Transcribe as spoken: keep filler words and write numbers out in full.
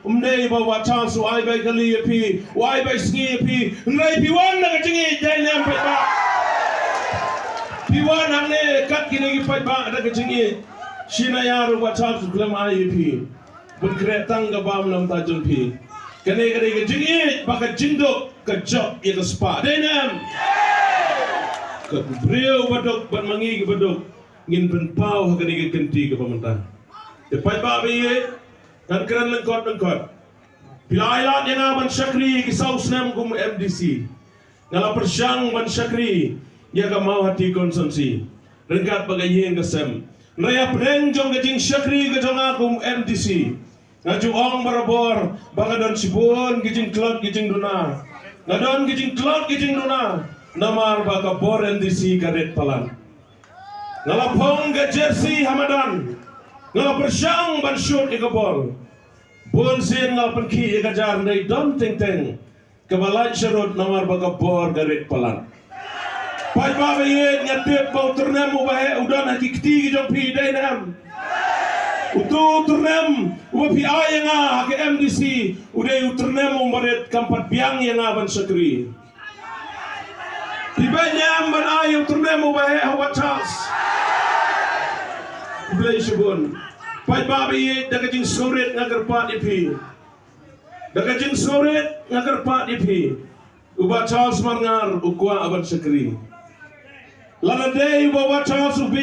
Ym dei ba u Bah Charles u ai bai kali ïa phi, u ai bai sngi ïa phi. Hynrei phi wan da ka jingïeit, dei ne em paidbah? Phi wan hangne kat kine ki paidbah da ka jingïeit. Shi na ïar u Bah Charles u khlem ai ïa phi. Bun kreh tang ka bam namar jong phi. Kane ka dei ka jingïeit ba ka jingduk ka jop ïa ka spah, dei ne em? Ka briew ba duk bad ma ngi ki ba duk ngin pynpaw ha kane ka kynti kaba mynta. Te paidbah ba ïeit, ngan kren lyngkot lyngkot. Phi la ai lad ïa nga ban shakri ki saw snem kum MDC. Nga la pyrshang ban shakri ïa ka Mawhati constituency ryngkat bad ka ïing ka sem. Hynrei hapdeng jong ka jingshakri ka jong nga kum MDC, nga ju ong barabor ba nga don shibun ki jingtlot ki jingduna. Nga don ki jingtlot ki jingduna namar ba ka bor MDC ka rit palat. Nga la phong ka jersey ha madan. Nga la pyrshang ban shoot ïa ka bol. Bun sien nga la pynkhih ïa ka jar, hynrei don teng teng kaba lait sharud namar ba ka bor ka rit palat. Paidbah ba ïeit, nga tip ba u tyrnem uba heh u don ha ki kti ki jong phi, dei ne em? Utu u tyrnem uba phi ai ïa nga ha ka MDC u dei u tyrnem u barit, kam pat biang ïa nga ban shakri. Phi beh ne em ban ai ïa u tyrnem uba heh ha u Bah Charles? Khublei shibun. Paidbah ba ïeit, da ka jingsngewrit nga kyrpad ïa phi. Da ka jingsngewrit nga kyrpad ïa phi. U Bah Charles Marngar u kwah ban shakri. Lada dei ba u Bah Charles u bi